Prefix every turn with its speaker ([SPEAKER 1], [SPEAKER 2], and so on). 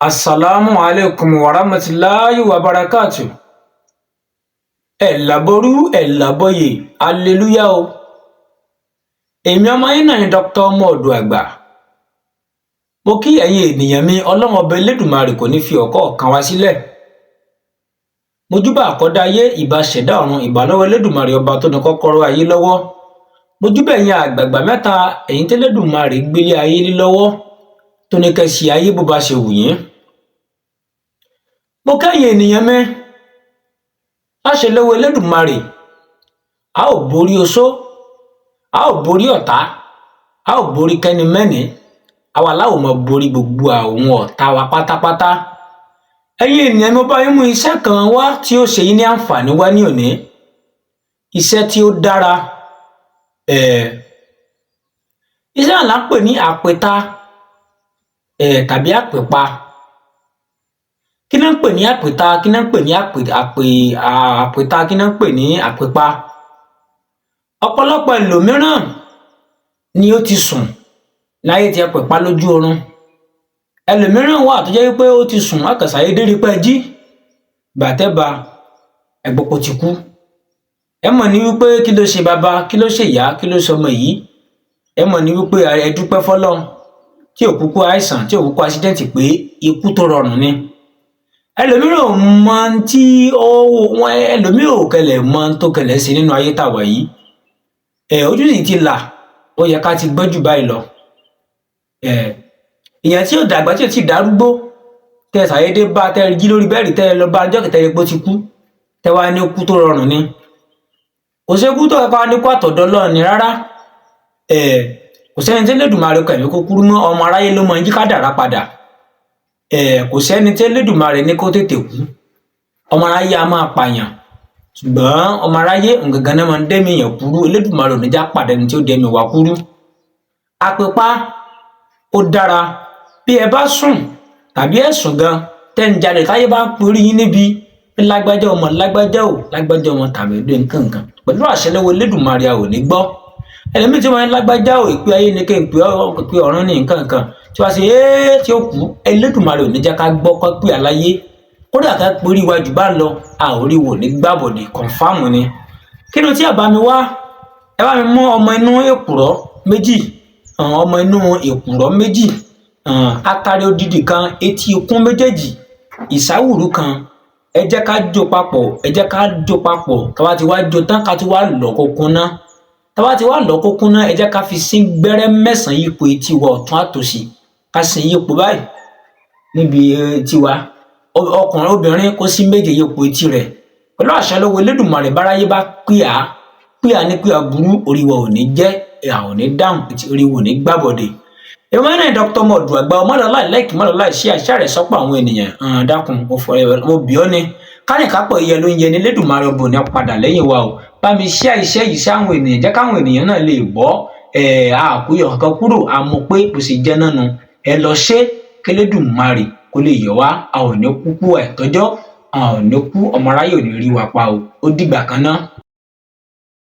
[SPEAKER 1] Assalamu alaikum warahmatulahi wabarakatuh. Ẹ̀ làbọrú ẹ̀ làbọyè, aleluya o. Èmi ọmọ yín náà ni Dr. Ọmọ Ọ̀dọ̀ Àgbà. Mo kí ẹ̀yin ènìyàn mi, Ọlọ́run ọba Elédùmarè kò ní fi ọ̀kọ̀ọ̀kan wá sílẹ̀. Mojúbà àkọ́dá ayé, ìbà ṣẹ̀dá ọ̀run, ìbà lọ́wọ́ Elédùmarè ọba tó ní kọ́kọ́rọ́ ayé lọ́wọ́. Mojúbà ẹ̀yin àgbààgbà mẹ́ta, ẹ̀yin tẹ́lẹ́dùmarè gbélé ayé lé lọ́wọ́, tó ní kẹ́ ṣe ayé bó bá ṣe wù yín. Mo kẹ́yìn ènìyàn mi, láṣẹ lọ́wọ́ Elédùmarè, a ó borí oṣó, a ó borí ọ̀tá, a ó borí kẹ́nimẹ́ni, àwa la ó máa borí gbogbo àwọn ọ̀tá wa pátápátá. Ẹ̀yin ènìyàn mi, mo bá yín mú iṣẹ́ kan wá tí ó ṣe yín ní àǹfààní wá ní òní. Iṣẹ́ tí ó dára. Iṣẹ́ náà là ń pè ní àpèta tàbí àpèpa. Kí ná ń pè ní àpèta? Kí ná ń pè ní àpèta? Kí ná ń pè ní àpèpa? Ọ̀pọ̀lọpọ̀ ẹlòmíràn ni ó ti sùn láyé ti àpèpa lójú oorun. Ẹlòmíràn wà tó jẹ́ wípé ó ti sùn, á kàn ṣàdédé rí pé ẹ jí ìgbà tẹ́ bá ẹ gbọ́ pé ó ti kú. Ẹ mọ̀ ní wípé kí ló ṣe baba, kí ló ṣe ìyá, kí ló ṣe ọmọ yìí? Ẹ mọ̀ ní wípé ẹ dúpẹ́ fọ́lọ́run tí ò kúkú àìsàn, tí ò kúkú accident, pé ikú tó rọrùn ni. Ẹlòmíràn ò mọ tí ó wọn, ẹlòmíràn ò kẹlẹ̀ mọ tó kẹlẹ̀ ṣe nínú ayé tá a wà yìí. Ojú sì ti là, ó yẹ ká ti gbọ́n jù báyìí lọ. Èèyàn tí ò dàgbà, tí ò tíì darúgbó, tẹ́ ẹ ṣàdédé bá, tẹ́ ẹ jí lórí bẹ́ẹ̀dì, tẹ́ ẹ lọ bá ọjọ́ kẹta, ẹ rí pé ó ti kú, tẹ́ wá ní ikú tó rọrùn ni. Kò sí ikú tó kọ́kọ́ ní kó àtọ̀dọ̀ Ọlọ́run ni rárá. Kò sẹ́ni tí Elédùmarè kọ ẹ̀mí kúkúrú mọ́, ọmọ aráyé ló máa ń yí kádàrá padà. Kò sẹ́ni tí Elédùmarè ní kó tètè kú. Ọmọ aráyé a máa pààyàn, ṣùgbọ́n ọmọ aráyé gangan náà máa ń dẹ́mi èèyàn kúrú. Elédùmarè ò ní já pàdé ẹni tí ó dẹ́mi wa kúrú. Àpèpa ó dára. Bí ẹ bá sùn tàbí ẹ sùn gan, tẹ́ ń jalè, táyé bá ń perí yín níbi pé lágbájá ọmọ lágbájá ò lágbájá ọmọ tàbí nǹkan nǹkan, pẹ̀lú àṣẹ lọ́wọ́ Elédùmarè, a ò ní gbọ́. Ẹlòmíì tí wọ́n ní lágbájá ò ìpè ayé ni kí n pè ọ́, pé ọ̀run ní nǹkan nǹkan tí wọ́n ṣe é tí ó kú, Elédùmarè ò ní jẹ́ ká gbọ́ kọ́ pé àláyé. Kódà ká perí iwájú bá lọ, a ò rí wò ní gbàbọ̀dè, confirm ni. Kí ni tí àbá mi wá? Ẹ bá mi mú ọmọ inú èkùrọ́ méjì, ọmọ inú èkùrọ́ méjì, atare odidi kan, etí ikún méjèèjì, ìsáwùrú kan. Ẹ jẹ́ ká jó papọ̀, ẹ jẹ́ ká jó papọ̀. Tá bá ti wá jó tán, ká ti wá lọ̀ kó kúnná. Tá bá ti wá lọ̀ kó kúnná, ẹ jẹ́ ká fi sín gbẹ́rẹ́ mẹ́sàn-án yípo etí wa ọ̀tún àtòsì. Ká sin yípo báyìí níbi etí wa. Ọkùnrin, obìnrin kó sí méje yípo etí rẹ̀. Pẹ̀lú àṣẹ lọ́wọ́ Elédùmarè, báráyé bá pè á, pè á ní pé aburú, orí wa ò ní jẹ́, a ò ní dáhùn, orí wa ò ní gbàbọ̀dè. Èmi náà, Dr. Ọmọọ̀dọ̀ Àgbà, ọmọdé láì like, mọ́dọ̀ láì ṣí àṣà rẹ̀ sọ́pọ̀ àwọn ènìyàn. Dákun, mo fọ, mo bì ọ́ ni, kánìkápọ̀ iye ló ń yẹ ní. Elédùmarè ọbọ̀ ní padà lẹ́yìn wa o. Bá mi ṣí iṣẹ́ yìí sí àwọn ènìyàn, jẹ́ káwọn ènìyàn náà lè gbọ́. Àkúyọ̀ kankan kúrò, àmọ́ pé kò sì jẹ́ nánu. Ẹ lọ ṣe kélédùmarè kó lè yọ wá. A ò ní kúkú àìtọ́jọ́, a ò ní kú, ọmọ aráyé ò ní rí wa pa o. Ó dìgbà kan náà.